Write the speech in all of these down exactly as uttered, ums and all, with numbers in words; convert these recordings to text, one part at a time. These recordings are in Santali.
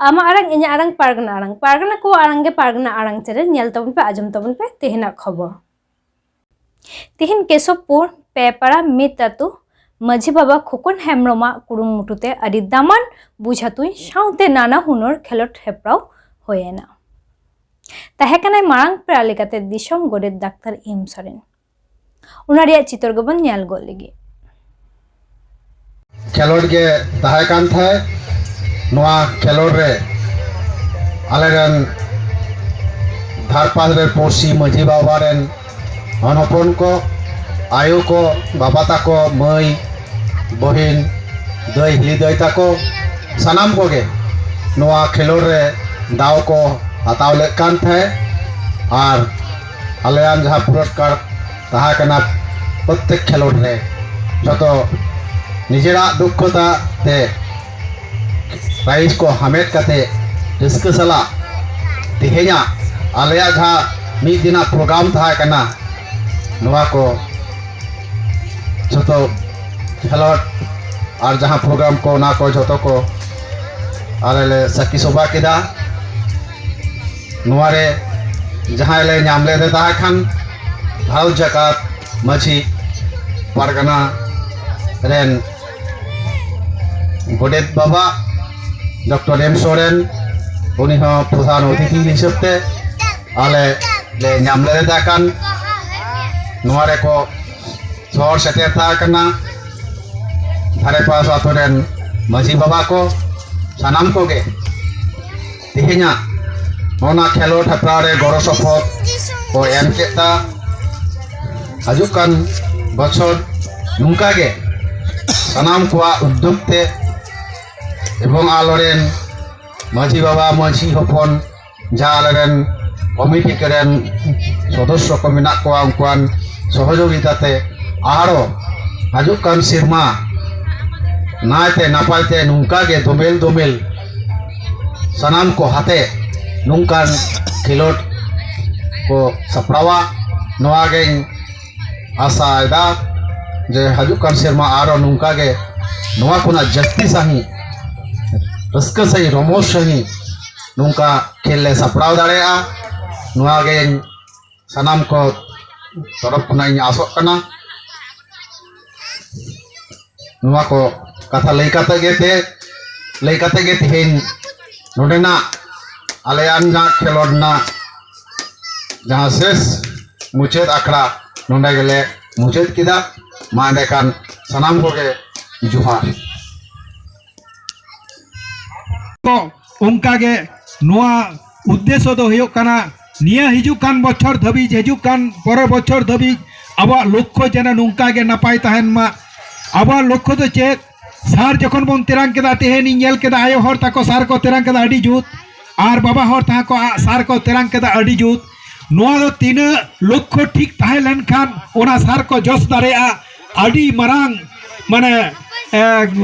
ᱟᱢᱟᱜ ᱟᱲᱟᱝ, ᱤᱧᱟᱹᱜ ᱟᱲᱟᱝ, ᱯᱟᱨᱜᱟᱱᱟ ᱟᱲᱟᱝ, ᱯᱟᱨᱜᱟᱱᱟ ᱠᱚᱣᱟᱜ ᱟᱲᱟᱝ ᱜᱮ ᱯᱟᱨᱜᱟᱱᱟ ᱟᱲᱟᱝ ᱪᱮᱱᱮᱞ᱾ ᱧᱮᱞ ᱛᱟᱵᱚᱱ ᱯᱮ, ᱟᱸᱡᱚᱢ ᱛᱟᱵᱚᱱ ᱯᱮ ᱛᱮᱦᱮᱧᱟᱜ ᱠᱷᱚᱵᱚᱨ᱾ ᱛᱮᱦᱮᱧ ᱠᱮᱥᱚᱵᱯᱩᱨ ᱯᱮᱯᱟᱲᱟ ᱢᱤᱫ ᱟᱹᱛᱩ ᱢᱟᱹᱡᱷᱤ ᱵᱟᱵᱟ ᱠᱷᱚᱠᱚᱱ ᱦᱮᱢᱵᱽᱨᱚᱢᱟᱜ ᱠᱩᱨᱩᱢᱩᱴᱩ ᱛᱮ ᱟᱹᱰᱤ ᱫᱟᱢᱟᱱ ᱵᱩᱡᱷᱟ ᱛᱩᱧ ᱥᱟᱶᱛᱮ ᱱᱟᱱᱟ ᱦᱩᱱᱟᱹᱨ ᱠᱷᱮᱞᱳᱰ ᱦᱮᱯᱨᱟᱣ ᱦᱩᱭᱮᱱᱟ᱾ ᱛᱟᱦᱮᱸ ᱠᱟᱱᱟᱭ ᱢᱟᱨᱟᱝ ᱯᱮᱲᱟ ᱞᱮᱠᱟᱛᱮ ᱫᱤᱥᱚᱢ ᱜᱚᱰᱮᱛ ᱰᱟᱠᱛᱟᱨ ᱮᱢ ᱥᱚᱨᱮᱱ᱾ ᱚᱱᱟ ᱨᱮᱭᱟᱜ ᱪᱤᱛᱟᱹᱨ ᱜᱮᱵᱚᱱ ᱧᱮᱞ ᱜᱚᱫ ᱞᱮᱜᱮ᱾ ᱠᱷᱮᱞᱳᱰ ᱜᱮ ᱛᱟᱦᱮᱸ ᱠᱟᱱ ᱛᱟᱦᱮᱸᱫ᱾ ᱱᱚᱣᱟ ᱠᱷᱮᱞᱳᱰ ᱨᱮ ᱟᱞᱮ ᱨᱮᱱ ᱫᱷᱟᱨᱯᱟᱥ ᱨᱮ ᱯᱩᱲᱥᱤ ᱢᱟᱹᱡᱷᱤ ᱵᱟᱵᱟ ᱨᱮᱱ ᱦᱚᱱ ᱦᱚᱯᱚᱱ ᱠᱚ, ᱟᱭᱳ ᱠᱚ, ᱵᱟᱵᱟ ᱛᱟᱠᱚ, ᱢᱟᱹᱭ, ᱵᱚᱦᱤᱱ, ᱫᱟᱹᱭ, ᱦᱤᱞᱤ ᱫᱟᱹᱭ ᱛᱟᱠᱚ, ᱥᱟᱱᱟᱢ ᱠᱚᱜᱮ ᱱᱚᱣᱟ ᱠᱷᱮᱞᱳᱰ ᱨᱮ ᱫᱟᱣ ᱠᱚ ᱦᱟᱛᱟᱣ ᱞᱮᱫ ᱠᱟᱱ ᱛᱟᱦᱮᱸᱫ᱾ ᱟᱨ ᱟᱞᱮᱭᱟᱜ ᱡᱟᱦᱟᱸ ᱯᱩᱨᱚᱥᱠᱟᱨ ᱛᱟᱦᱮᱸ ᱠᱟᱱᱟ, ᱯᱨᱚᱛᱛᱮᱠ ᱠᱷᱮᱞᱳᱰ ᱨᱮ ᱡᱚᱛᱚ ᱱᱤᱡᱮᱨᱟᱜ ᱫᱩᱠᱠᱷᱚᱛᱟ ᱛᱮ ᱯᱨᱟᱭᱤᱡᱽ ᱠᱚ ᱦᱟᱢᱮᱴ ᱠᱟᱛᱮ ᱨᱟᱹᱥᱠᱟᱹ ᱥᱟᱞᱟᱜ ᱛᱮᱦᱮᱧᱟᱜ ᱟᱞᱮᱭᱟᱜ ᱡᱟᱦᱟᱸ ᱢᱤᱫ ᱫᱤᱱᱟᱜ ᱯᱨᱳᱜᱨᱟᱢ ᱛᱟᱦᱮᱸ ᱠᱟᱱᱟ, ᱱᱚᱣᱟ ᱠᱚ ᱡᱚᱛᱚ ᱠᱷᱮᱞᱳᱰ ᱟᱨ ᱡᱟᱦᱟᱸ ᱯᱨᱳᱜᱨᱟᱢ ᱠᱚ, ᱚᱱᱟ ᱠᱚ ᱡᱚᱛᱚ ᱠᱚ ᱟᱞᱮ ᱞᱮ ᱥᱟᱹᱠᱷᱤ ᱥᱚᱵᱷᱟ ᱠᱮᱫᱟ᱾ ᱱᱚᱣᱟ ᱨᱮ ᱡᱟᱦᱟᱸᱭ ᱞᱮ ᱧᱟᱢ ᱞᱮᱫᱮ ᱛᱟᱦᱮᱸ ᱠᱷᱟᱱ, ᱵᱷᱟᱨᱚᱛ ᱡᱟᱠᱟᱛ ᱢᱟᱹᱡᱷᱤ ᱯᱟᱨᱜᱟᱱᱟ ᱨᱮᱱ ᱜᱚᱰᱮᱛ ᱵᱟᱵᱟ ᱰᱚᱠᱴᱚᱨ ᱮᱢ ᱥᱚᱨᱮᱱ, ᱩᱱᱤ ᱦᱚᱸ ᱯᱨᱚᱫᱷᱟᱱ ᱚᱛᱤᱛᱷᱤ ᱦᱤᱥᱟᱹᱵ ᱛᱮ ᱟᱞᱮ ᱞᱮ ᱧᱟᱢ ᱞᱮᱫᱮ ᱛᱟᱦᱮᱸ ᱠᱟᱱ᱾ ᱱᱚᱣᱟ ᱨᱮᱠᱚ ᱥᱚᱦᱚᱨ ᱥᱮᱴᱮᱨ ᱛᱟᱦᱮᱸ ᱠᱟᱱᱟ ᱫᱷᱟᱨᱮ ᱯᱟᱥ ᱟᱛᱳ ᱨᱮᱱ ᱢᱟᱹᱡᱷᱤ ᱵᱟᱵᱟ ᱠᱚ, ᱥᱟᱱᱟᱢ ᱠᱚᱜᱮ ᱛᱮᱦᱮᱧᱟᱜ ᱚᱱᱟ ᱠᱷᱮᱞᱳᱰ ᱦᱮᱯᱨᱟᱣ ᱨᱮ ᱜᱚᱲᱚ ᱥᱚᱯᱚᱦᱚᱫ ᱠᱚ ᱮᱢ ᱠᱮᱫᱟ᱾ ᱦᱤᱡᱩᱜ ᱠᱟᱱ ᱵᱚᱪᱷᱚᱨ ᱱᱚᱝᱠᱟ ᱜᱮ ᱥᱟᱱᱟᱢ ᱠᱚᱣᱟᱜ ᱩᱫᱽᱫᱳᱜᱽ ᱛᱮ ᱮᱵᱚᱝ ᱟᱞᱚᱨᱮᱱ ᱢᱟᱹᱡᱷᱤ ᱵᱟᱵᱟ, ᱢᱟᱹᱡᱷᱤ ᱦᱚᱯᱚᱱ, ᱡᱟᱦᱟᱸ ᱟᱞᱮᱨᱮᱱ ᱠᱚᱢᱤᱴᱤ ᱠᱚᱨᱮᱱ ᱥᱚᱫᱚᱥᱥᱚ ᱠᱚ ᱢᱮᱱᱟᱜ ᱠᱚᱣᱟ, ᱩᱱᱠᱩᱣᱟᱜ ᱥᱚᱦᱚᱡᱳᱜᱤᱛᱟ ᱛᱮ ᱟᱨᱚ ᱦᱤᱡᱩᱜ ᱠᱟᱱ ᱥᱮᱨᱢᱟ ᱱᱟᱭᱛᱮ ᱱᱟᱯᱟᱭ ᱛᱮ ᱱᱚᱝᱠᱟ ᱜᱮ ᱫᱳᱢᱮᱞ ᱫᱳᱢᱮᱞ ᱥᱟᱱᱟᱢ ᱠᱚ ᱦᱟᱛᱮ ᱱᱚᱝᱠᱟᱱ ᱠᱷᱮᱞᱳᱰ ᱠᱚ ᱥᱟᱯᱲᱟᱣᱟ᱾ ᱱᱚᱣᱟ ᱜᱮᱧ ᱟᱥᱟᱭᱮᱫᱟ ᱡᱮ ᱦᱤᱡᱩᱜ ᱠᱟᱱ ᱥᱮᱨᱢᱟ ᱟᱨᱚ ᱱᱚᱝᱠᱟ ᱜᱮ ᱱᱚᱣᱟ ᱠᱷᱚᱱᱟᱜ ᱡᱟᱹᱥᱛᱤ ᱥᱟᱺᱦᱤᱡ ᱨᱟᱹᱥᱠᱟᱹ ᱥᱟᱺᱦᱤᱡ, ᱨᱚᱢᱚᱡᱽ ᱥᱟᱺᱦᱤᱡ ᱱᱚᱝᱠᱟ ᱠᱷᱮᱞ ᱞᱮ ᱥᱟᱯᱲᱟᱣ ᱫᱟᱲᱮᱭᱟᱜᱼᱟ, ᱱᱚᱣᱟ ᱜᱮ ᱥᱟᱱᱟᱢ ᱠᱚ ᱛᱚᱨᱚᱯ ᱠᱷᱚᱱᱟᱜ ᱤᱧ ᱟᱥᱚᱜ ᱠᱟᱱᱟ᱾ ᱱᱚᱣᱟ ᱠᱚ ᱠᱟᱛᱷᱟ ᱞᱟᱹᱭ ᱠᱟᱛᱮ ᱜᱮ ᱛᱮ ᱞᱟᱹᱭ ᱠᱟᱛᱮ ᱜᱮ ᱛᱮᱦᱮᱧ ᱱᱚᱰᱮᱱᱟᱜ ᱟᱞᱮᱭᱟᱜ ᱨᱮᱱᱟᱜ ᱠᱷᱮᱞᱳᱰ ᱨᱮᱱᱟᱜ ᱡᱟᱦᱟᱸ ᱥᱮᱥ ᱢᱩᱪᱟᱹᱫ ᱟᱠᱷᱲᱟ ᱱᱚᱰᱮ ᱜᱮᱞᱮ ᱢᱩᱪᱟᱹᱫ ᱠᱮᱫᱟ᱾ ᱢᱟ ᱮᱸᱰᱮᱠᱷᱟᱱ ᱥᱟᱱᱟᱢ ᱠᱚᱜᱮ ᱡᱚᱦᱟᱨ᱾ ᱠᱚ ᱚᱱᱠᱟ ᱜᱮ ᱱᱚᱣᱟ ᱩᱫᱽᱫᱮᱥᱥᱚ ᱫᱚ ᱦᱩᱭᱩᱜ ᱠᱟᱱᱟ, ᱱᱤᱭᱟᱹ ᱦᱤᱡᱩᱜ ᱠᱟᱱ ᱵᱚᱪᱷᱚᱨ ᱫᱷᱟᱹᱵᱤᱡ, ᱦᱤᱡᱩᱜ ᱠᱟᱱ ᱯᱚᱨᱮᱨ ᱵᱚᱪᱷᱚᱨ ᱫᱷᱟᱹᱵᱤᱡ ᱟᱵᱚᱣᱟᱜ ᱞᱚᱠᱠᱷᱚ ᱡᱮᱱᱚ ᱱᱚᱝᱠᱟ ᱜᱮ ᱱᱟᱯᱟᱭ ᱛᱟᱦᱮᱱ ᱢᱟ᱾ ᱟᱵᱚᱣᱟᱜ ᱞᱚᱠᱠᱷᱚ ᱫᱚ ᱪᱮᱫ? ᱥᱟᱨ ᱡᱚᱠᱷᱚᱱ ᱵᱚᱱ ᱛᱮᱨᱟᱝ ᱠᱮᱫᱟ, ᱛᱮᱦᱮᱧ ᱤᱧ ᱧᱮᱞ ᱠᱮᱫᱟ, ᱟᱭᱳ ᱦᱚᱲ ᱛᱟᱠᱚ ᱥᱟᱨ ᱠᱚ ᱛᱮᱨᱟᱝ ᱠᱮᱫᱟ, ᱟᱹᱰᱤ ᱡᱩᱛ, ᱟᱨ ᱵᱟᱵᱟ ᱦᱚᱲ ᱛᱟᱠᱚ ᱟᱜ ᱥᱟᱨ ᱠᱚ ᱛᱮᱨᱟᱝ ᱠᱮᱫᱟ, ᱟᱹᱰᱤ ᱡᱩᱛ᱾ ᱱᱚᱣᱟ ᱫᱚ ᱛᱤᱱᱟᱹᱜ ᱞᱚᱠᱠᱷᱚ ᱴᱷᱤᱠ ᱛᱟᱦᱮᱸ ᱞᱮᱱᱠᱷᱟᱱ ᱚᱱᱟ ᱥᱟᱨ ᱠᱚ ᱡᱚᱥ ᱫᱟᱲᱮᱭᱟᱜᱼᱟ, ᱟᱹᱰᱤ ᱢᱟᱨᱟᱝ ᱢᱟᱱᱮ ᱮ,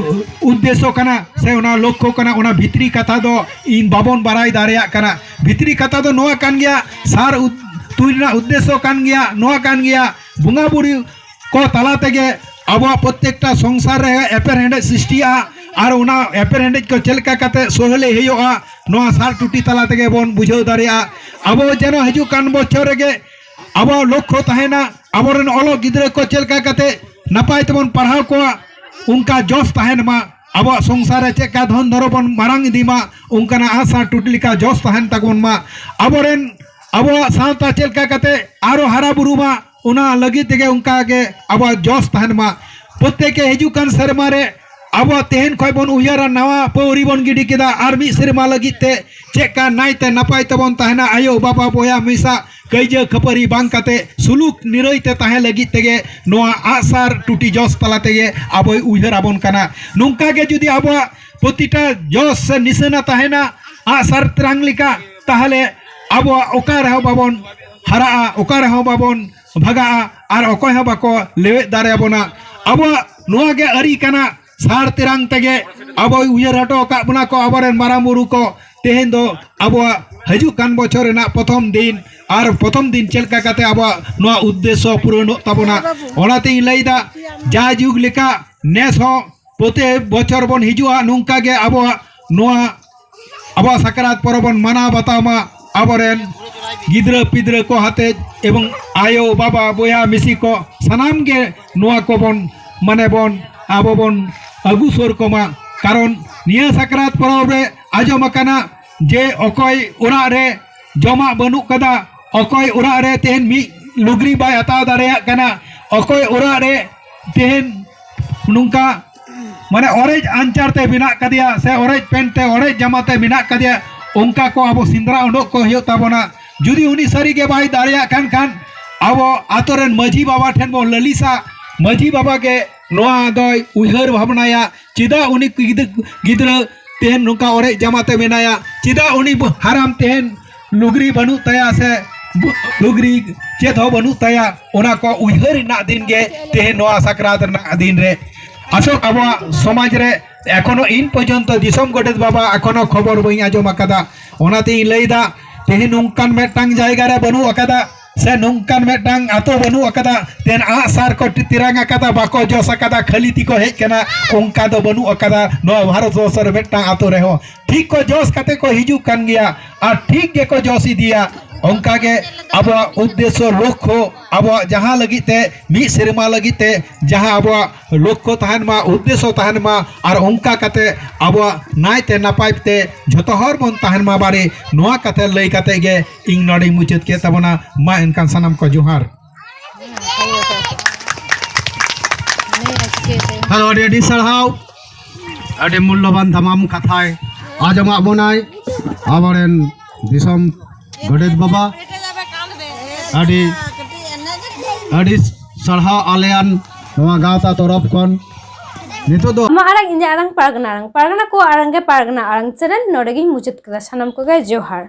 ᱩᱫᱽᱫᱮᱥᱥᱚ ᱠᱟᱱᱟ ᱥᱮ ᱚᱱᱟ ᱞᱚᱠᱠᱷᱚ ᱠᱟᱱᱟ, ᱚᱱᱟ ᱵᱷᱤᱛᱨᱤ ᱠᱟᱛᱷᱟ ᱫᱚ ᱤᱧ ᱵᱟᱵᱚᱱ ᱵᱟᱲᱟᱭ ᱫᱟᱲᱮᱭᱟᱜ ᱠᱟᱱᱟ᱾ ᱵᱷᱤᱛᱨᱤ ᱠᱟᱛᱷᱟ ᱫᱚ ᱱᱚᱣᱟ ᱠᱟᱱ ᱜᱮᱭᱟ, ᱥᱟᱨ ᱩᱫ-, ᱛᱩᱧ ᱨᱮᱱᱟᱜ ᱩᱫᱽᱫᱮᱥᱥᱚ ᱠᱟᱱ ᱜᱮᱭᱟ, ᱱᱚᱣᱟ ᱠᱟᱱ ᱜᱮᱭᱟ, ᱵᱚᱸᱜᱟ ᱵᱩᱨᱩ ᱠᱚ ᱛᱟᱞᱟ ᱛᱮᱜᱮ ᱟᱵᱚᱣᱟᱜ ᱯᱨᱚᱛᱛᱮᱠᱴᱟ ᱥᱚᱝᱥᱟᱨ ᱨᱮ ᱮᱯᱮᱨᱦᱮᱸᱰᱮᱡ ᱥᱨᱤᱥᱴᱤᱜᱼᱟ᱾ ᱟᱨ ᱚᱱᱟ ᱮᱯᱮᱨᱦᱮᱸᱰᱮᱡ ᱠᱚ ᱪᱮᱫ ᱞᱮᱠᱟ ᱠᱟᱛᱮ ᱥᱚᱦᱞᱮ ᱦᱩᱭᱩᱜᱼᱟ, ᱱᱚᱣᱟ ᱥᱟᱨ ᱴᱩᱴᱤ ᱛᱟᱞᱟ ᱛᱮᱜᱮ ᱵᱚᱱ ᱵᱩᱡᱷᱟᱹᱣ ᱫᱟᱲᱮᱭᱟᱜᱼᱟ᱾ ᱟᱵᱚ ᱡᱮᱱᱚ ᱦᱤᱡᱩᱜ ᱠᱟᱱ ᱵᱚᱪᱷᱚᱨ ᱨᱮᱜᱮ ᱟᱵᱚᱣᱟᱜ ᱞᱚᱠᱠᱷᱚ ᱛᱟᱦᱮᱱᱟ, ᱟᱵᱚᱨᱮᱱ ᱚᱞᱚᱜ ᱜᱤᱫᱽᱨᱟᱹ ᱠᱚ ᱪᱮᱫ ᱞᱮᱠᱟ ᱠᱟᱛᱮ ᱱᱟᱯᱟᱭ ᱛᱮᱵᱚᱱ ᱯᱟᱲᱦᱟᱣ ᱠᱚᱣᱟ, ᱚᱱᱠᱟ ᱡᱚᱥ ᱛᱟᱦᱮᱱ ᱢᱟ, ᱟᱵᱚᱣᱟᱜ ᱥᱚᱝᱥᱟᱨ ᱨᱮ ᱪᱮᱫ ᱞᱮᱠᱟ ᱫᱷᱚᱱ ᱫᱚᱨᱚ ᱵᱚᱱ ᱢᱟᱨᱟᱝ ᱤᱫᱤ ᱢᱟ, ᱚᱱᱠᱟᱱᱟᱜ ᱟᱥᱟ ᱴᱩᱴᱤ ᱞᱮᱠᱟ ᱡᱚᱥ ᱛᱟᱦᱮᱱ ᱛᱟᱵᱚᱱ ᱢᱟ᱾ ᱟᱵᱚᱨᱮᱱ, ᱟᱵᱚᱣᱟᱜ ᱥᱟᱶᱛᱟ ᱪᱮᱫ ᱞᱮᱠᱟ ᱠᱟᱛᱮ ᱟᱨᱚ ᱦᱟᱨᱟ ᱵᱩᱨᱩ ᱢᱟ, ᱚᱱᱟ ᱞᱟᱹᱜᱤᱫ ᱛᱮᱜᱮ ᱚᱱᱠᱟ ᱜᱮ ᱟᱵᱚᱣᱟᱜ ᱡᱚᱥ ᱛᱟᱦᱮᱱ ᱢᱟ᱾ ᱯᱨᱚᱛᱛᱮᱠᱮ ᱦᱤᱡᱩᱜ ᱠᱟᱱ ᱥᱮᱨᱢᱟ ᱨᱮ ᱟᱵᱚᱣᱟᱜ ᱛᱮᱦᱮᱧ ᱠᱷᱚᱱ ᱵᱚᱱ ᱩᱭᱦᱟᱹᱨᱟ, ᱱᱟᱣᱟ ᱯᱟᱹᱣᱨᱤ ᱵᱚᱱ ᱜᱤᱰᱤ ᱠᱮᱫᱟ, ᱟᱨ ᱢᱤᱫ ᱥᱮᱨᱢᱟ ᱞᱟᱹᱜᱤᱫ ᱛᱮ ᱪᱮᱫ ᱞᱮᱠᱟ ᱱᱟᱭᱛᱮ ᱱᱟᱯᱟᱭ ᱛᱮᱵᱚᱱ ᱛᱟᱦᱮᱱᱟ, ᱟᱭᱳ ᱵᱟᱵᱟ ᱵᱚᱭᱦᱟ ᱢᱤᱥᱟ ᱠᱟᱹᱭᱡᱟᱹ ᱠᱷᱟᱹᱯᱟᱹᱨᱤ ᱵᱟᱝ ᱠᱟᱛᱮ ᱥᱩᱞᱩᱠ ᱱᱤᱨᱟᱹᱭ ᱛᱮ ᱛᱟᱦᱮᱸ ᱞᱟᱹᱜᱤᱫ ᱛᱮᱜᱮ ᱱᱚᱣᱟ ᱟᱜᱼᱥᱟᱨ ᱴᱩᱴᱤ ᱡᱚᱥ ᱛᱟᱞᱟ ᱛᱮᱜᱮ ᱟᱵᱚᱭ ᱩᱭᱦᱟᱹᱨ ᱟᱵᱚᱱ ᱠᱟᱱᱟ᱾ ᱱᱚᱝᱠᱟ ᱜᱮ ᱡᱩᱫᱤ ᱟᱵᱚᱣᱟᱜ ᱯᱨᱚᱛᱤᱴᱟ ᱡᱚᱥ ᱥᱮ ᱱᱤᱥᱟᱹᱱᱟ ᱛᱟᱦᱮᱱᱟ ᱟᱜᱼᱥᱟᱨ ᱛᱮᱨᱟᱝ ᱞᱮᱠᱟ, ᱛᱟᱦᱚᱞᱮ ᱟᱵᱚᱣᱟᱜ ᱚᱠᱟ ᱨᱮᱦᱚᱸ ᱵᱟᱵᱚᱱ ᱦᱟᱨᱟᱜᱼᱟ, ᱚᱠᱟ ᱨᱮᱦᱚᱸ ᱵᱟᱵᱚᱱ ᱵᱷᱟᱜᱟᱜᱼᱟ, ᱟᱨ ᱚᱠᱚᱭ ᱦᱚᱸ ᱵᱟᱠᱚ ᱞᱮᱣᱮᱫ ᱫᱟᱲᱮᱭᱟᱵᱚᱱᱟ᱾ ᱟᱵᱚᱣᱟᱜ ᱱᱚᱣᱟ ᱜᱮ ᱟᱹᱨᱤ ᱠᱟᱱᱟ, ᱥᱟᱨ ᱛᱮᱨᱟᱝ ᱛᱮᱜᱮ ᱟᱵᱚᱭ ᱩᱭᱦᱟᱹᱨ ᱦᱚᱴᱚ ᱟᱠᱟᱫ ᱵᱚᱱᱟ ᱠᱚ ᱟᱵᱚᱨᱮᱱ ᱢᱟᱨᱟᱝ ᱵᱩᱨᱩ ᱠᱚ᱾ ᱛᱮᱦᱮᱧ ᱫᱚ ᱟᱵᱚᱣᱟᱜ ᱦᱤᱡᱩᱜ ᱠᱟᱱ ᱵᱚᱪᱷᱚᱨ ᱨᱮᱱᱟᱜ ᱯᱨᱚᱛᱷᱚᱢ ᱫᱤᱱ, ᱟᱨ ᱯᱨᱚᱛᱷᱚᱢ ᱫᱤᱱ ᱪᱮᱫ ᱞᱮᱠᱟ ᱠᱟᱛᱮ ᱟᱵᱚᱣᱟᱜ ᱱᱚᱣᱟ ᱩᱫᱽᱫᱮᱥᱥᱚ ᱯᱩᱨᱚᱱᱚᱜ ᱛᱟᱵᱚᱱᱟ, ᱚᱱᱟᱛᱮᱧ ᱞᱟᱹᱭᱫᱟ, ᱡᱟ ᱡᱩᱜᱽ ᱞᱮᱠᱟ ᱱᱮᱥ ᱦᱚᱸ ᱯᱨᱚᱛᱮᱠ ᱵᱚᱪᱷᱚᱨ ᱵᱚᱱ ᱦᱤᱡᱩᱜᱼᱟ, ᱱᱚᱝᱠᱟ ᱜᱮ ᱟᱵᱚᱣᱟᱜ ᱱᱚᱣᱟ ᱟᱵᱚᱣᱟᱜ ᱥᱟᱠᱨᱟᱛ ᱯᱚᱨᱚᱵᱽ ᱵᱚᱱ ᱢᱟᱱᱟᱣ ᱵᱟᱛᱟᱣ ᱢᱟ᱾ ᱟᱵᱚᱨᱮᱱ ᱜᱤᱫᱽᱨᱟᱹ ᱯᱤᱫᱽᱨᱟᱹ ᱠᱚ ᱦᱟᱛᱮᱡ ᱮᱵᱚᱝ ᱟᱭᱳ ᱵᱟᱵᱟ ᱵᱚᱭᱦᱟ ᱢᱤᱥᱤ ᱠᱚ ᱥᱟᱱᱟᱢ ᱜᱮ ᱱᱚᱣᱟ ᱠᱚᱵᱚᱱ ᱢᱟᱱᱮ ᱵᱚᱱ ᱟᱵᱚ ᱵᱚᱱ ᱟᱹᱜᱩ ᱥᱩᱨ ᱠᱚᱢᱟ᱾ ᱠᱟᱨᱚᱱ ᱱᱤᱭᱟᱹ ᱥᱟᱠᱨᱟᱛ ᱯᱚᱨᱚᱵᱽ ᱨᱮ ᱟᱸᱡᱚᱢ ᱟᱠᱟᱱᱟ ᱡᱮ ᱚᱠᱚᱭ ᱚᱲᱟᱜ ᱨᱮ ᱡᱚᱢᱟᱜ ᱵᱟᱹᱱᱩᱜ ᱠᱟᱫᱟ, ᱚᱠᱚᱭ ᱚᱲᱟᱜ ᱨᱮ ᱛᱮᱦᱮᱧ ᱢᱤᱫ ᱞᱩᱜᱽᱲᱤ ᱵᱟᱭ ᱦᱟᱛᱟᱣ ᱫᱟᱲᱮᱭᱟᱜ ᱠᱟᱱᱟ, ᱚᱠᱚᱭ ᱚᱲᱟᱜ ᱨᱮ ᱛᱮᱦᱮᱧ ᱱᱚᱝᱠᱟ ᱢᱟᱱᱮ ᱚᱨᱮᱡ ᱟᱧᱪᱟᱨ ᱛᱮ ᱢᱮᱱᱟᱜ ᱠᱟᱫᱮᱭᱟ ᱥᱮ ᱚᱨᱮᱡ ᱯᱮᱱᱴ ᱛᱮ ᱚᱨᱮᱡ ᱡᱟᱢᱟ ᱛᱮ ᱢᱮᱱᱟᱜ ᱠᱟᱫᱮᱭᱟ, ᱚᱱᱠᱟ ᱠᱚ ᱟᱵᱚ ᱥᱮᱸᱫᱽᱨᱟ ᱩᱰᱩᱠ ᱠᱚ ᱦᱩᱭᱩᱜ ᱛᱟᱵᱚᱱᱟ᱾ ᱡᱩᱫᱤ ᱩᱱᱤ ᱥᱟᱹᱨᱤ ᱜᱮ ᱵᱟᱭ ᱫᱟᱲᱮᱭᱟᱜ ᱠᱟᱱ ᱠᱷᱟᱱ ᱟᱵᱚ ᱟᱛᱳ ᱨᱮᱱ ᱢᱟᱹᱡᱷᱤ ᱵᱟᱵᱟ ᱴᱷᱮᱱ ᱵᱚᱱ ᱞᱟᱹᱞᱤᱥᱟ, ᱢᱟᱹᱡᱷᱤ ᱵᱟᱵᱟ ᱜᱮ ᱱᱚᱣᱟ ᱫᱚᱭ ᱩᱭᱦᱟᱹᱨ ᱵᱷᱟᱵᱽᱱᱟᱭᱟ᱾ ᱪᱮᱫᱟᱜ ᱩᱱᱤ ᱜᱤᱫᱟᱹ-, ᱜᱤᱫᱽᱨᱟᱹ ᱛᱮᱦᱮᱧ ᱱᱚᱝᱠᱟ ᱚᱨᱮᱡ ᱡᱟᱢᱟ ᱛᱮ ᱢᱮᱱᱟᱭᱟ? ᱪᱮᱫᱟᱜ ᱩᱱᱤ ᱵᱚ-, ᱦᱟᱨᱟᱢ ᱛᱮᱦᱮᱧ ᱞᱩᱜᱽᱲᱤ ᱵᱟᱹᱱᱩᱜ ᱛᱟᱭᱟ ᱥᱮ ᱵᱩ-, ᱞᱩᱜᱽᱲᱤ ᱪᱮᱫ ᱦᱚᱸ ᱵᱟᱹᱱᱩᱜ ᱛᱟᱭᱟ? ᱚᱱᱟ ᱠᱚ ᱩᱭᱦᱟᱹᱨ ᱨᱮᱱᱟᱜ ᱫᱤᱱ ᱜᱮ ᱛᱮᱦᱮᱧ ᱱᱚᱣᱟ ᱥᱟᱠᱨᱟᱛ ᱨᱮᱱᱟᱜ ᱫᱤᱱ ᱨᱮ᱾ ᱟᱥᱚᱞ ᱟᱵᱚᱣᱟᱜ ᱥᱚᱢᱟᱡᱽ ᱨᱮ ᱮᱠᱷᱚᱱᱳ ᱤᱱ ᱯᱚᱨᱡᱚᱱᱛᱚ ᱫᱤᱥᱚᱢ ᱜᱚᱰᱮᱛ ᱵᱟᱵᱟ ᱮᱠᱷᱚᱱᱳ ᱠᱷᱚᱵᱚᱨ ᱵᱟᱹᱧ ᱟᱸᱡᱚᱢ ᱟᱠᱟᱫᱟ᱾ ᱚᱱᱟᱛᱮᱧ ᱞᱟᱹᱭᱫᱟ, ᱛᱮᱦᱮᱧ ᱱᱚᱝᱠᱟᱱ ᱢᱤᱫᱴᱟᱝ ᱡᱟᱭᱜᱟ ᱨᱮ ᱵᱟᱹᱱᱩᱜ ᱟᱠᱟᱫᱟ ᱥᱮ ᱱᱚᱝᱠᱟᱱ ᱢᱤᱫᱴᱟᱝ ᱟᱛᱳ ᱵᱟᱹᱱᱩᱜ ᱟᱠᱟᱫᱟ, ᱛᱮᱦᱮᱧ ᱟᱜ ᱥᱟᱨ ᱠᱚ ᱛᱮᱨᱟᱝ ᱟᱠᱟᱫᱟ, ᱵᱟᱠᱚ ᱡᱚᱥ ᱟᱠᱟᱫᱟ, ᱠᱷᱟᱹᱞᱤ ᱛᱮᱠᱚ ᱦᱮᱡ ᱠᱟᱱᱟ, ᱚᱱᱠᱟ ᱫᱚ ᱵᱟᱹᱱᱩᱜ ᱟᱠᱟᱫᱟ ᱱᱚᱣᱟ ᱵᱷᱟᱨᱚᱛ ᱵᱚᱨᱥᱚ ᱨᱮ ᱢᱤᱫᱴᱟᱝ ᱟᱛᱳ ᱨᱮᱦᱚᱸ᱾ ᱴᱷᱤᱠ ᱠᱚ ᱡᱚᱥ ᱠᱟᱛᱮ ᱠᱚ ᱦᱤᱡᱩᱜ ᱠᱟᱱ ᱜᱮᱭᱟ ᱟᱨ ᱴᱷᱤᱠ ᱜᱮᱠᱚ ᱡᱚᱥ ᱤᱫᱤᱭᱟ᱾ ᱚᱱᱠᱟᱜᱮ ᱟᱵᱚᱣᱟᱜ ᱩᱫᱽᱫᱮᱥᱥᱚ ᱞᱚᱠᱠᱷᱚ, ᱟᱵᱚᱣᱟᱜ ᱡᱟᱦᱟᱸ ᱞᱟᱹᱜᱤᱫ ᱛᱮ ᱢᱤᱫ ᱥᱮᱨᱢᱟ ᱞᱟᱹᱜᱤᱫ ᱛᱮ ᱡᱟᱦᱟᱸ ᱟᱵᱚᱣᱟᱜ ᱞᱚᱠᱠᱷᱚ ᱛᱟᱦᱮᱱ ᱢᱟ, ᱩᱫᱽᱫᱮᱥᱥᱚ ᱛᱟᱦᱮᱱ ᱢᱟ, ᱟᱨ ᱚᱱᱠᱟ ᱠᱟᱛᱮ ᱟᱵᱚᱣᱟᱜ ᱱᱟᱭᱛᱮ ᱱᱟᱯᱟᱭ ᱛᱮ ᱡᱷᱚᱛᱚ ᱦᱚᱲ ᱵᱚᱱ ᱛᱟᱦᱮᱱ ᱢᱟ ᱵᱟᱨᱮ, ᱱᱚᱣᱟ ᱠᱟᱛᱷᱟ ᱞᱟᱹᱭ ᱠᱟᱛᱮ ᱜᱮ ᱤᱧ ᱱᱚᱰᱮᱧ ᱢᱩᱪᱟᱹᱫ ᱠᱮᱫ ᱛᱟᱵᱚᱱᱟ᱾ ᱢᱟ ᱮᱱᱠᱷᱟᱱ ᱥᱟᱱᱟᱢ ᱠᱚ ᱡᱚᱦᱟᱨ᱾ ᱦᱮᱞᱳ, ᱟᱹᱰᱤ ᱟᱹᱰᱤ ᱥᱟᱨᱦᱟᱣ᱾ ᱟᱹᱰᱤ ᱢᱩᱞᱞᱚᱵᱟᱱ ᱫᱟᱢᱟᱱ ᱠᱟᱛᱷᱟᱭ ᱟᱸᱡᱚᱢᱟᱜ ᱵᱚᱱᱟᱭ ᱟᱵᱚᱨᱮᱱ ᱫᱤᱥᱚᱢ ᱜᱚᱰᱮᱛ ᱵᱟᱵᱟ᱾ ᱟᱹᱰᱤ ᱟᱹᱰᱤ ᱥᱟᱨᱦᱟᱣ ᱟᱞᱮᱭᱟᱱ ᱱᱚᱣᱟ ᱜᱟᱶᱛᱟ ᱛᱚᱨᱚᱯ ᱠᱷᱚᱱ᱾ ᱱᱤᱛᱚᱜ ᱫᱚ ᱟᱢᱟᱜ ᱟᱲᱟᱝ, ᱤᱧᱟᱹᱜ ᱟᱲᱟᱝ, ᱯᱟᱨᱜᱟᱱᱟ ᱟᱲᱟᱝ, ᱯᱟᱨᱜᱟᱱᱟ ᱠᱚᱣᱟᱜ ᱟᱲᱟᱝ ᱜᱮ ᱯᱟᱨᱜᱟᱱᱟ ᱟᱲᱟᱝ ᱪᱮᱱᱮᱞ ᱱᱚᱰᱮ ᱜᱤᱧ ᱢᱩᱪᱟᱹᱫ ᱠᱮᱫᱟ᱾ ᱥᱟᱱᱟᱢ ᱠᱚᱜᱮ ᱡᱚᱦᱟᱨ᱾